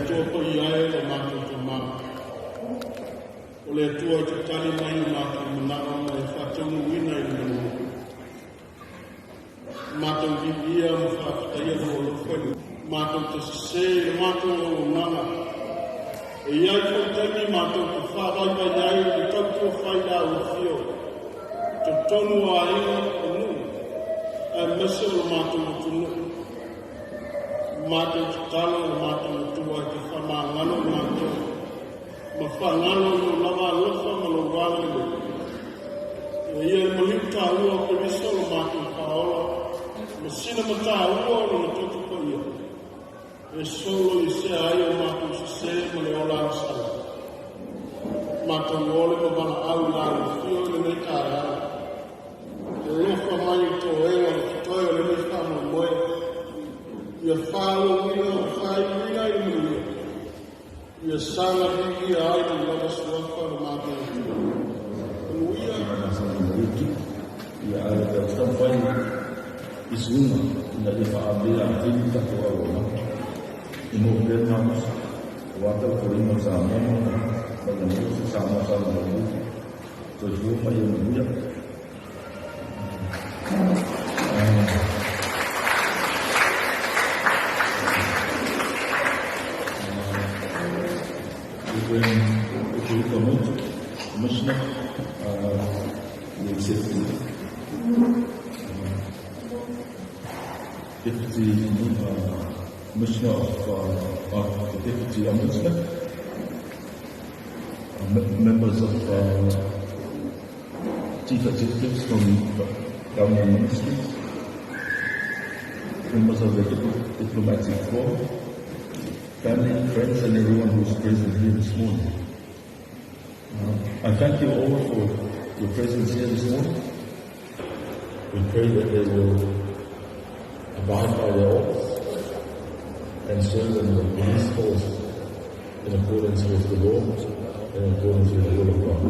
Atua paia e lo matou Tama, o le Atua e te tali mai i matou manao ma e faataunuuina i le manuia. Matou viia ma faafetaia lou alofa i le matou te sesē i le matou auaunaga. E i ai foi taimi matou te faavaivai ai i le tautua fai lau afio i totonu o aiga, o nuu, aemaise o le matou atunuu. Matou tatalo i le matou Atua e te faamagalo i matou ma faagalo i lou lava alofa ma lou agalelei. Ia ia le maliu taua o Keriso lo matou faaola ma sina mataua o lona toto paia e solo i sea ai o matou sesē ma le ola agasala. Matou ole ma valaau i lau afio i lenei taeao. Alofa mai i toega o totoe o lenei faamoemoe, ia faaauauina ma faaiuina i le manuia, ia saga viia ai lou lava suafa lo matou Atua. Manuia. Ia ae taumafai i suiga ina ia faaavea atili tatou auaunaga e maua pea le malosi aua tautuaina o Samoa ma ona tagata ma ia maua se Samoa saogalemu. Soifua ma ia manuia. If you permit, Commissioner, the Executive Deputy Commissioner of the Deputy Ombudsman, members of Chief Executives from government ministries, members of the diplomatic corps, family, friends, and everyone who's present here this morning. I thank you all for your presence here this morning. We pray that they will abide by their oaths and serve in the police force in accordance with the law and in accordance with the will of God.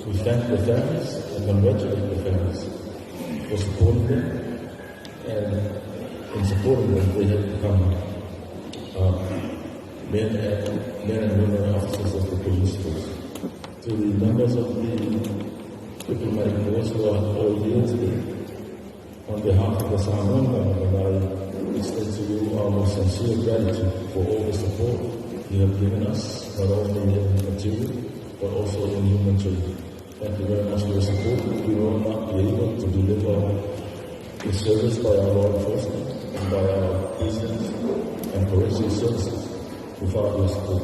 We thank the families and congratulate the families for supporting them, and in supporting them they have become men and women officers of the police force. To the members of the diplomatic corps who are all here today, on behalf of the Samoan government, I extend to you our most sincere gratitude for all the support you have given us, not only in material, but also in human trade. Thank you very much for your support. We will not be able to deliver the service by our law enforcement and by our prisons and correctional services without your support.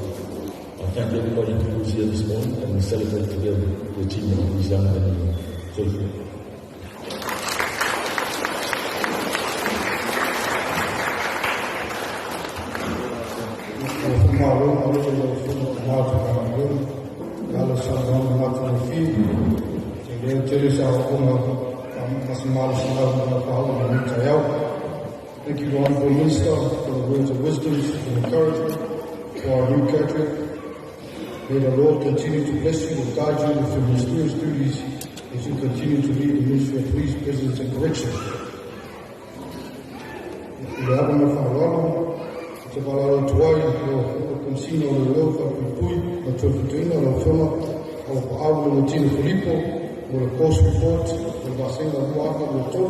I thank everybody who is here this morning, and we celebrate together the achievement of these young men and women. Thank you. Malo malo lau Afioga i le na ala saunoaga matagofie te lea tele sa oonga masimalo na faaoo i lenei taeao. Thank you, Honourable Minister, for the words of wisdom and encouragement for our new cadre. May the Lord continue to bless you and guide you with your mysterious duties as you continue to lead the Ministry of Police, Prisons and Correction. I le ava ma faaaloalo, ou te valaau atu ai i o Komesina o Leoleo Falepuipui ma Toefuataiga lau Afioga Auapaau Leontino Filipo mo le course report o le vasega 2023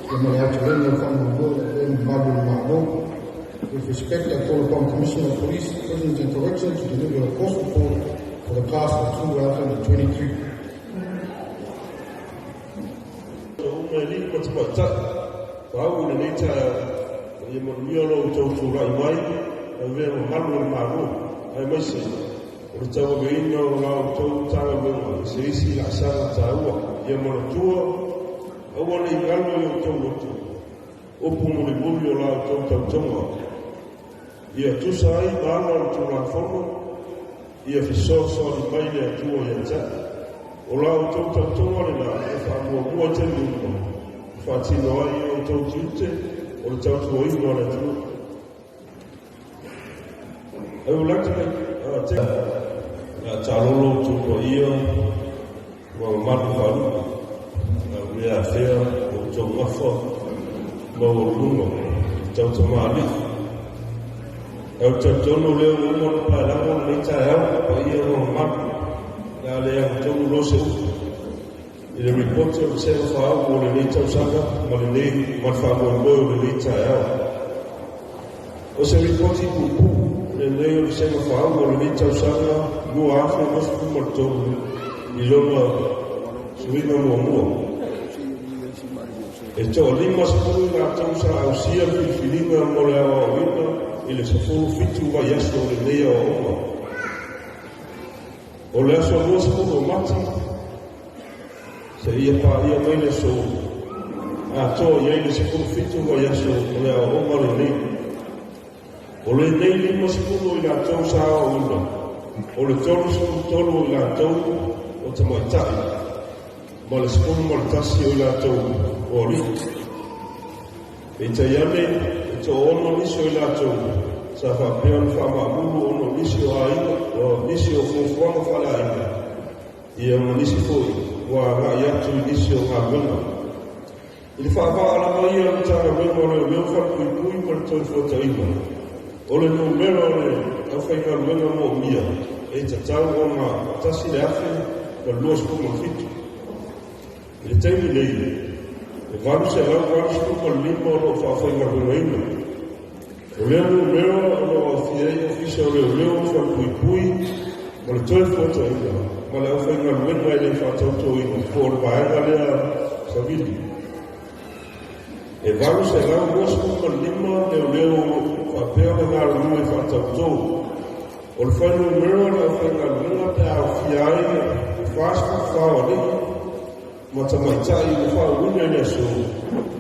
ia ma le aotelega o le faamoemoe o le mamalu o le Malo. With respect, I call upon Commissioner of Police, Prisons and Correction to deliver the course report for the class of 2023. Uma e alii ma tamaitai paau i lenei taeao ma ia manuia lo outou tulai mai e avea mamalu o le Malo aemaise o le tauaveina o la outou Matagaluega i se isi laasaga taua. Ia manatua, aua nei galo i outou loto upu mulimuli o la outou tautoga ia tusa ai ma ala o le Tulafono ia fesoasoani mai le Atua ia te o la outou tautoga lena e faamuamua i taimi uma e faatino ai i outou tiute o le tautuaina o le atunuu. I would like to make take taalolo tupaia ma mamalu faalupe ua afea outou gafa maualuluga i tautamalii. Ae ou te talitonu o lea ua uma ona paelago lenei taeao i paia ma mamalu, o le a le agatonu loa se upu i le Lipoti o le Vasega Faauu o lenei tausaga ma lenei ma le faamoemoe o lenei taeao. O se Lipoti puupuu lenei o le Vasega Faauu o lenei tausaga 2023 i lona suiga muamua. E toa-50 i latou sa ausia le filifiliga mo le aoaoina i le 17 vaiaso o lenei aoaoga. O le aso 20 o Mati seia paia mai le aso, atoa i ai le 17 vaiaso o le aoaoga lenei. O lenei 50 o i latou sa aoaoina, o le 33 o i latou o tamaitai ma le 11 o i latou o alii. Peitai ane, e toaono nisi o i latou sa faapea ona faamaamulu ona o nisi o aiga, o nisi o fuafuaga faaleaiga, ia ma nisi foi ua agai atu i nisi o galuega. I le faavaa lava ia a le Matagaluega o Leoleo, Falepuipui ma le Toefuataiga, o le numera o le aufaigaluega moomia e tatau ona 1,027. I le taimi nei, e 885 o lo o faafaigaluegaina. O lea numera o lo o aofia ai Ofisa o Leoleo, Falepuipui ma le Toefuataiga ma le aufaigaluega e le faatautoina po o le vaega lea savili. E 825 leoleo o lo o faapea ona galulue faatautō. O le fuainumera o le aufaigaluega pe a aofia ai le 44 o alii ma tamaitai ua faauuina i le aso,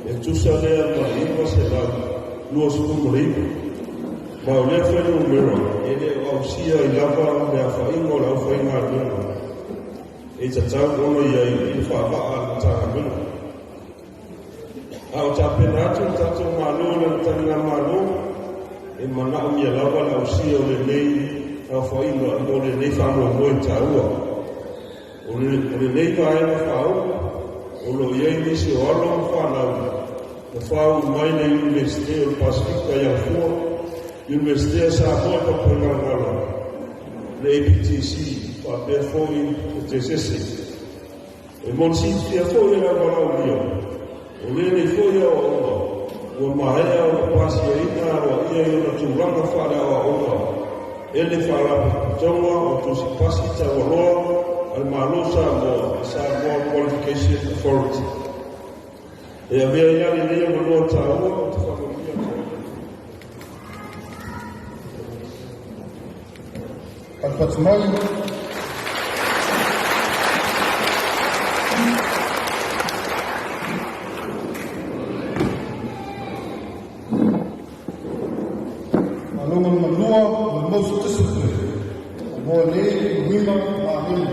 e tusa lea ma le 929. Ma o lea fuainumera e le o ausia ai lava le aofaiga o le aufaigaluega e tatau ona i ai i le faavaa a le Matagaluega. A o tapena atu le tatou Malo i lana taligamalo, e manaomia lava le ausia o lenei aofaiga mo lenei faamoemoe taua. O lenei vaega faauu o lo o i ai nisi o alo ma fanau na faauu mai le Iunivesite o le Pasefika i Alafua, Iunivesite a Samoa i Papaiogalogalo, le APTC faapea foi le Tesese. E mo le silafia foi e le au valaaulia, o lenei foi aoaoga ua maea ona pasiaina aloaia i ona tulaga faale-aoaoga e le Faalapotopotoga o Tusi Pasi Taualoa a le Malo o Samoa, Samoa Qualification Authority. E avea ai la lenei avanoa taua ou te faamanuia atu ai. Patupatu mai. Maloga lona lua, the most disciplined. Mo nei Wima Malemu.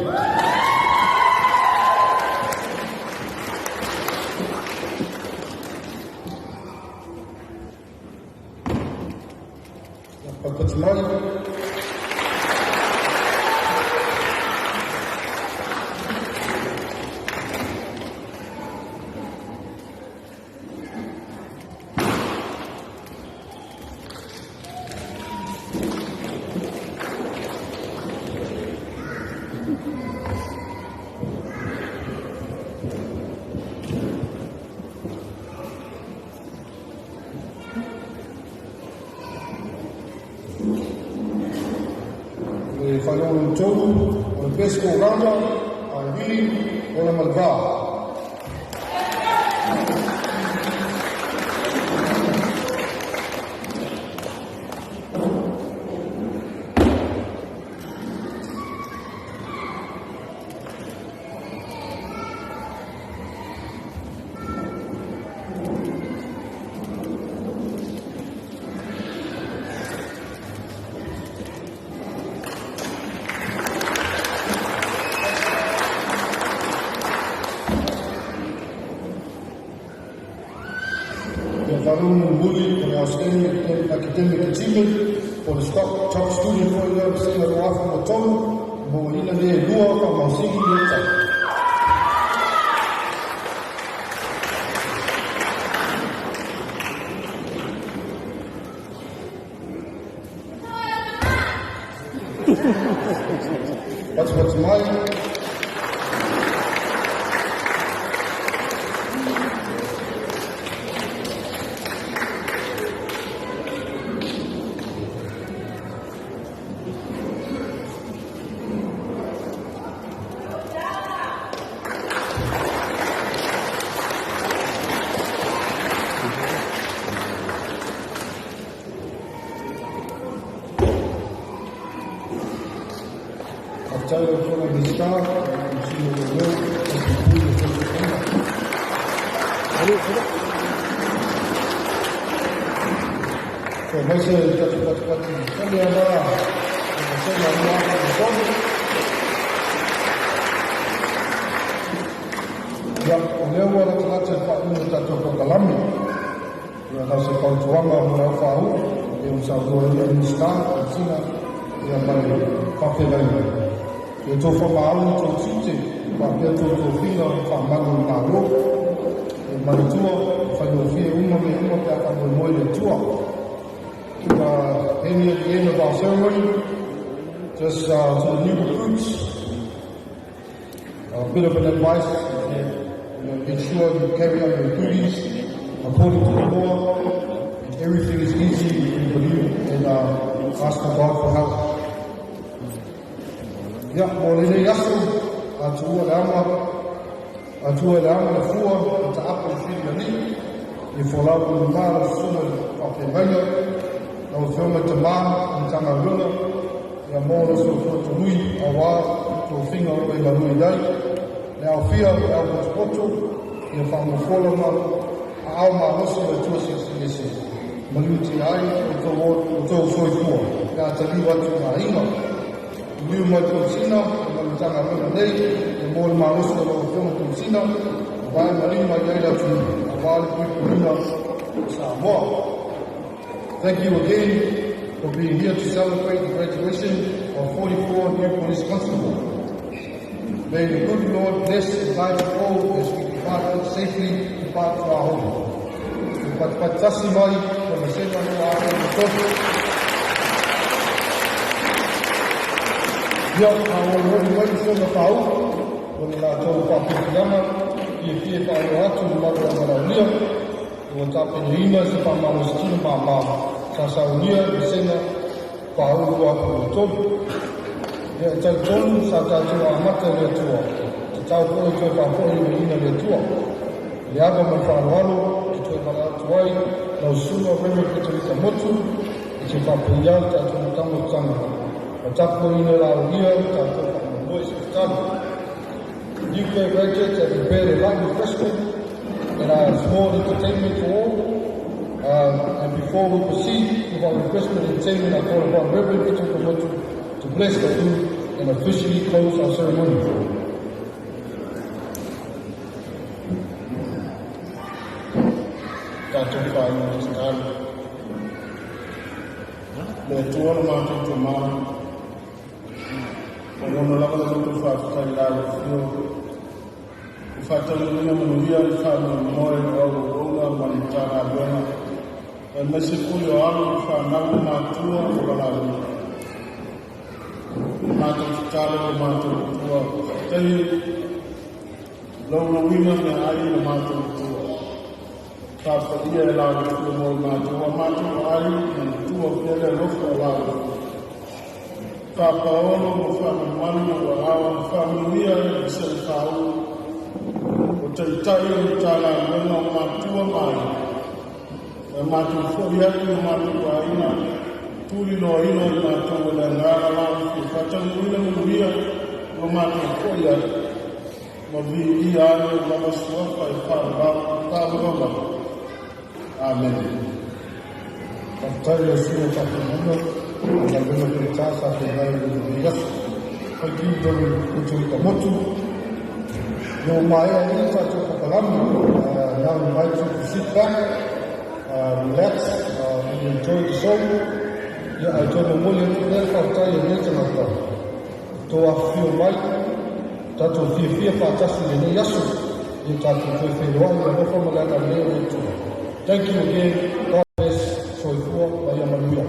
Patupatu mai. Le faailoga lona tolu, o le best all rounder, Irene Ola Malva. Le faailoga mulimuli, o le outstanding academic achievement for the top student foi lea o le 2003, mo ina le lua faamausili le tau. Fatufatu mai. Faafetai lau Afioga i le Minisita, Komesina o Leoleo, Falepuipui ma le Faletuaina. Toe mai se tatou patipati le la vasega 2023. Ia, o lea ua latalata i le faaiuga o le tatou polokalame. Ia, na o se fautuaga mo le au faauu e pei ona saunoa ai le Minisita, Komesina ia ma le faafeagaiga. Ia outou faamaoni i outou tiute faapea outou tofiga faamalu o le Malo. E manatua, e faigofie uma mea uma pe a faamoemoe i le Atua. Heading at the end of our ceremony, just to the new recruits, a bit of an advice is that ensure you carry out your duties according to the law, and everything is easy if you believe and ask for God for help. Ia, mo lenei aso, atua le ama, atua le ama le fua, e taapo i fili alii, i folau i luma lau susuga i le faafeagaiga, lau Afioga i Tamā o Matagaluega, ia maua lou soifua tului auā tofiga o lo o e galue ai. Le aofia o le au potopoto, ia faamofola ma aao malosi o le Atua Silisili Ese, manuia ai o outou soifua pe a taliu atu i aiga. Liliu mai Komesina ma le Matagaluega nei, e mo le malosi o lau Afioga Komesina, vae ma lima i ai le atunuu, aua le puipuiga o Samoa. Thank you again for being here to celebrate the graduation of 44 new police constables. May the good Lord bless and guide you all as we depart safely depart to our home. Patipatitasi mai, o vasega no a o tolu. Ia, a o holi mai le sona pau, o le latou faafiafiaga, fiafia e faailoa atu le malu a malaulia, ua tapenaina se faamalositino māmā, sa saunia le vasega faauu 2023. Ia, e talitonu sa tatou amata i le Atua, tatau foi toe faafoi le viiga i le Atua. I le ava ma le faaaloalo, e toe valaau atu ai lau susuga Reverend Peterika Motu, e te faapaia le tatou matamautaga, ma tapuaiga laaulia le tatou faamoemoe i se tatalo. New graduates have prepared a light refreshment and a small entertainment for all. And before we proceed with our refreshment entertainment, I call upon Reverend Peterika Motu to bless the food and officially close our ceremony. Tatou faaiu le tatalo. Le Atua le matou Tamā, o lona lava le matou faafetai i lau afio i faataunuuina manuia le faamoemoe o au auauna ma le Matagaluega, aemaise foi o alo ma fanau ma matua ma valaauina. Matou tatalo le matou Atua, faafetai laulauina meaai le matou Atua. Faapaia e lau afio mo i matou a matou ai manatua pea le alofa o lau afio. Faapaolo ma faamalumalu ua ao ma faamanuia e vasega faauu o taitai o Matagaluega o matua ma aiga. E matou foi atu i o matou aiga, tuliloaina i matou e le agaga lau fia faataunuuina manuia ua matou foi atu ma viia ai lou lava suafa e faavavau. Amene. Faafetai i lau susuga faafeagaiga, o galuega fita sa feagai i lenei aso. Thank you, Reverend Peterika Motu. Ua maea ai le tatou polokalame. Now invite you to sit back, relax, and enjoy the show. Ia, ae toe momoli atu lea le faafetai a lenei tagata. Tou afifio mai, tatou fiafia faatasi i lenei aso. Ia tatou toe feiloai i le alofa ma le agalelei o le Atua. Thank you again. God bless. Soifua ma ia manuia.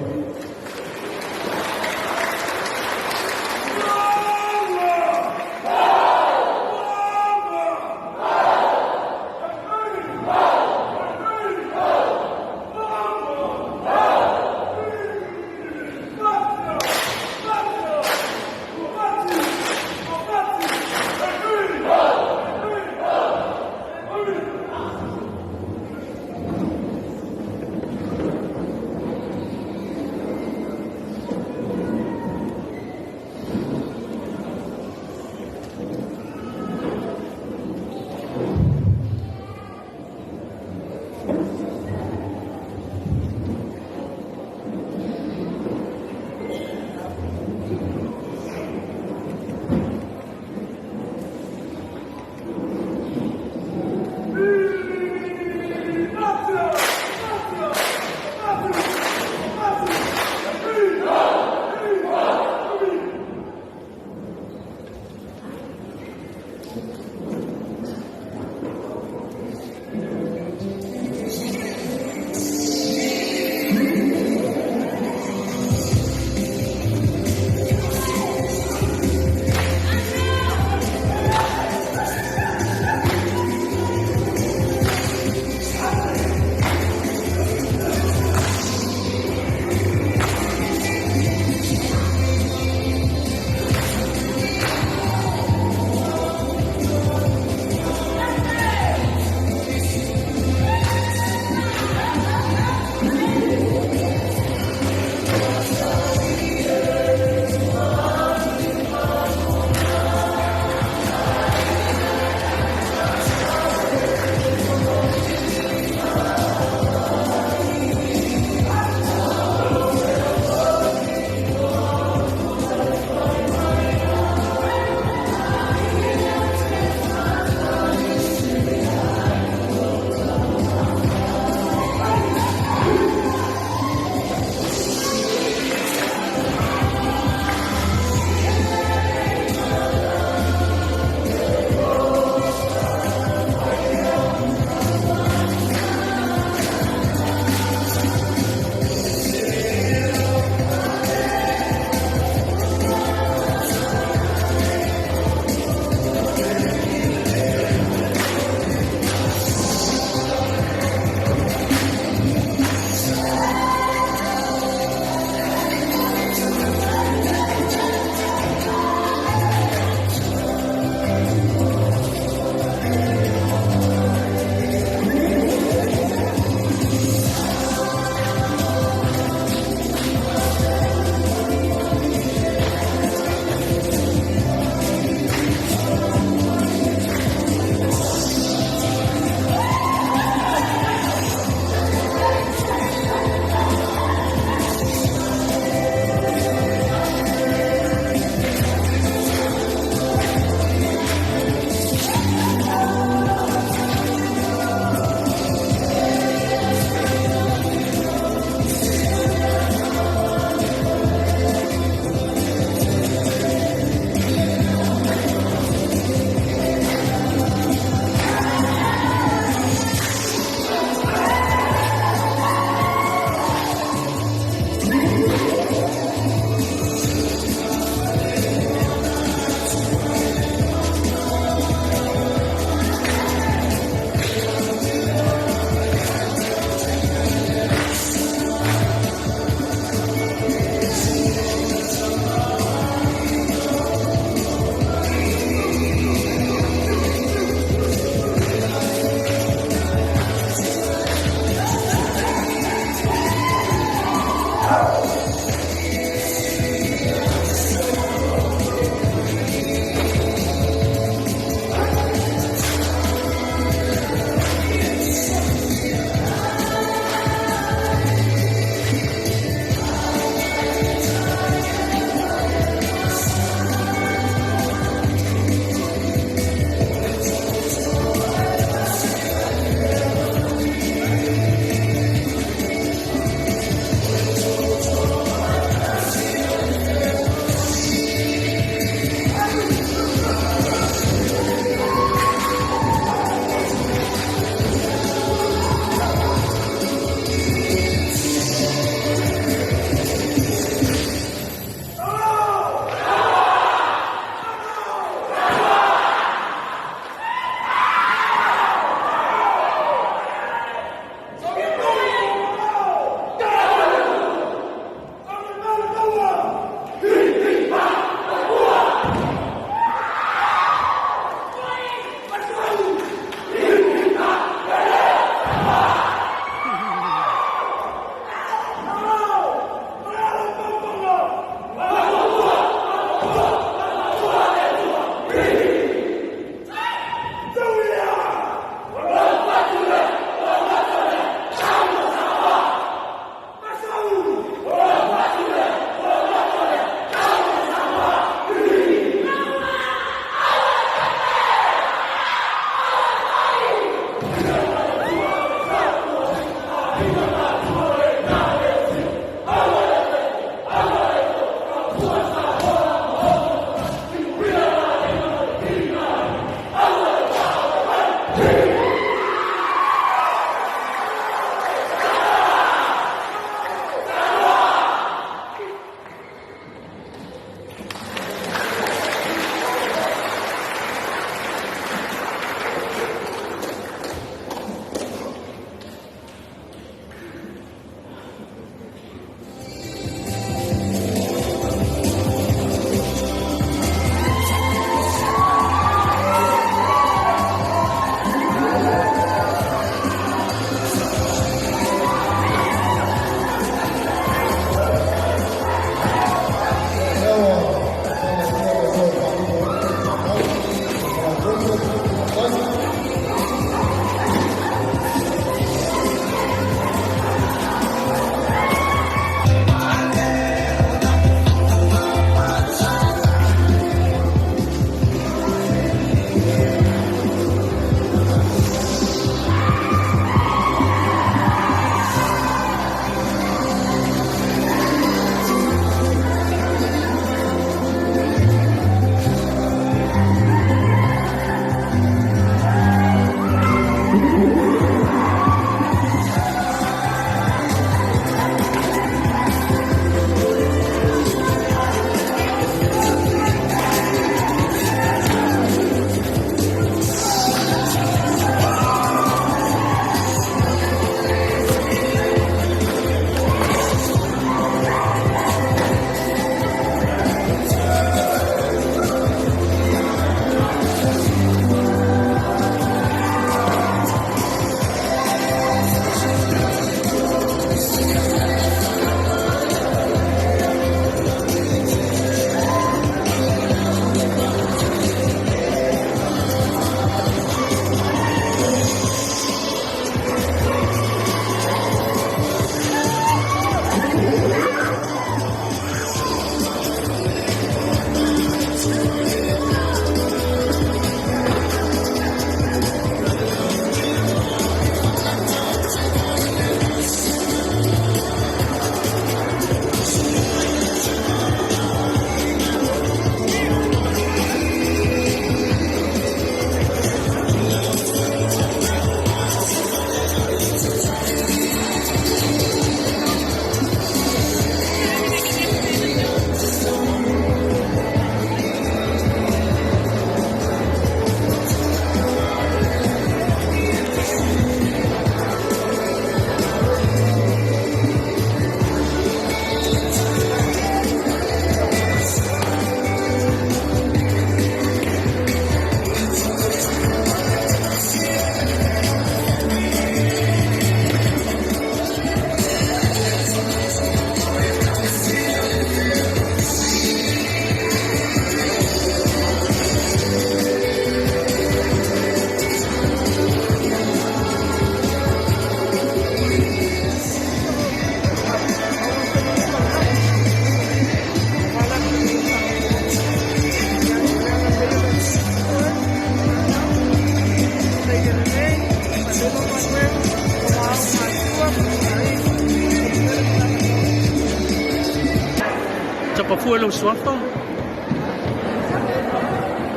Tapafua lou suafa,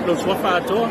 lou suafa atoa.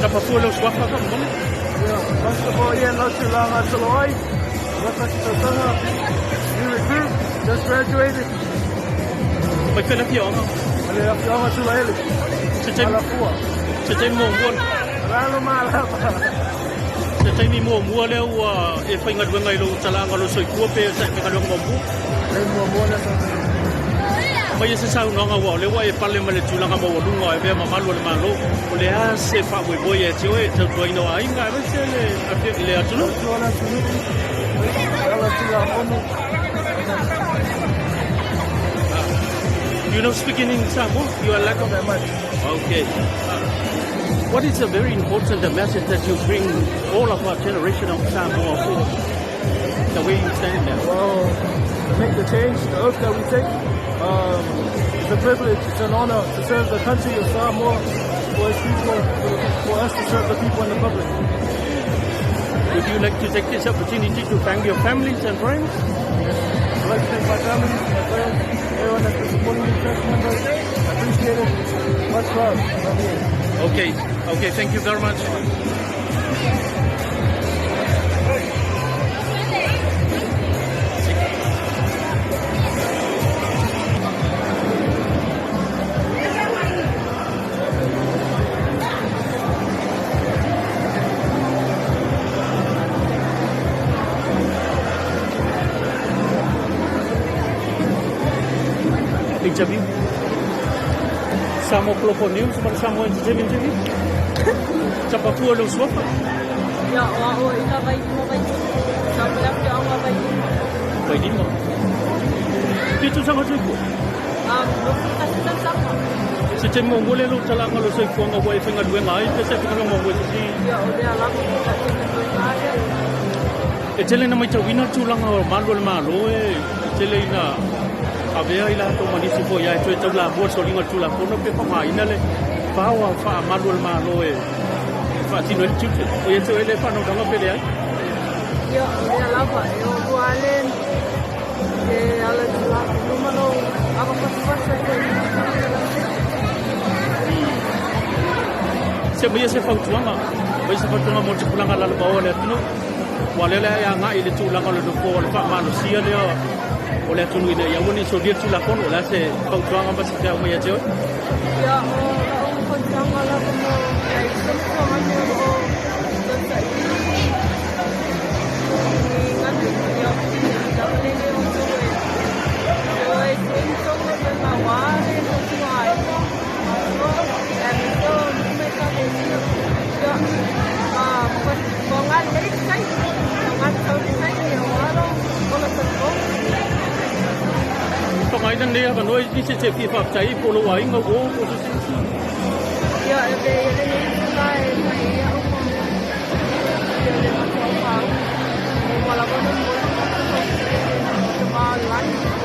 Tapafua lou suafa faamolemole. First of all, Ian Lotulanga Toloai, new recruit, just graduated. Mai fea le afioaga? Le afioaga Tulaele. Se taimi, se taimi muamua. Lalo malapa. Se taimi muamua lea ua e faigaluega i lou talaaga o lou soifua pe sa e faigaluega muamua? Le muamua lea sa. Mai e se saunoaga ua o lea ua e pale ma le tulaga maualuga e avea ma malu o le Malo. O le a se faamoemoe ia te oe tautuaina o aiga aemaise le le atunuu? Tautua le atunuu, ala tulafono. You know speaking in Samoa? You are like Not that much. Okay. What is a very important message that you bring all of our generation of Samoa forward? The way you stand now. Well, to make the change, the oath that we take, it's a privilege, it's an honor to serve the country of Samoa, for its people, for us to serve the people and the public. Would you like to take this opportunity to thank your families and friends? Yes. I'd like to thank my family, my friends, everyone that's been supporting me, church members. I appreciate it. Much love. Love you. Okay, thank you very much. Interview. Samoa Global News ma le Samoa Entertainment TV. Tapafua lou suafa. Ia, o a'o ina Vailima Vailima. Sa mo le afioaga Vailima. Vailima. Fia tausaga soifua? Um, 21 tausaga. Se taimi muamua lea lou talaga o lou soifuaga ua e faigaluega ai pe se faigaluega muamua i se isi? Ia, o lea lava po o faigaluega ai. E tele ina matauina le tulaga o malu o le Malo e tele ina avea i latou ma nisi foi ae toe taulamua le soliga o le Tulafono pe faaaogaina le power faamalu o le Malo e faatino ai le tiute. O ia te oe lea faanaunaga pe leai? Ia, o lea lava, e o lua le e ala Tulafono ma lou avafatafata i le Se aumaia se fautuaga, aumaia se fautuaga mo le tupulaga lalovaoa o le atunuu, aua o lea o le a e agai i le tulaga o le nofoa o le faamalosia lea o le atunuu ina ia aua ne i solia le Tulafono. O le a se fautuaga ma se feau mai ia te oe? Ia, o la'u fautuaga lava mo nai fesoasoani o lo o tausaili i galuega, ia, lava lenei o outou e toe outou e maua le tautua aiga, matua, aemaise o nuu ma ekalesia. Ia, faaaoga lelei le taimi, faaaoga tatau le taimi aua lou ola talavou. Faaaogaina lenei avanoa i nisi e te fia faafetai ai po o lou aiga, uo po o se isi. Ia, e avea ia lenei itula e fai ai a'u ma ia le matou faauma. Ua uma lava ona momoli matou faafetai i le Tama o le Lagi.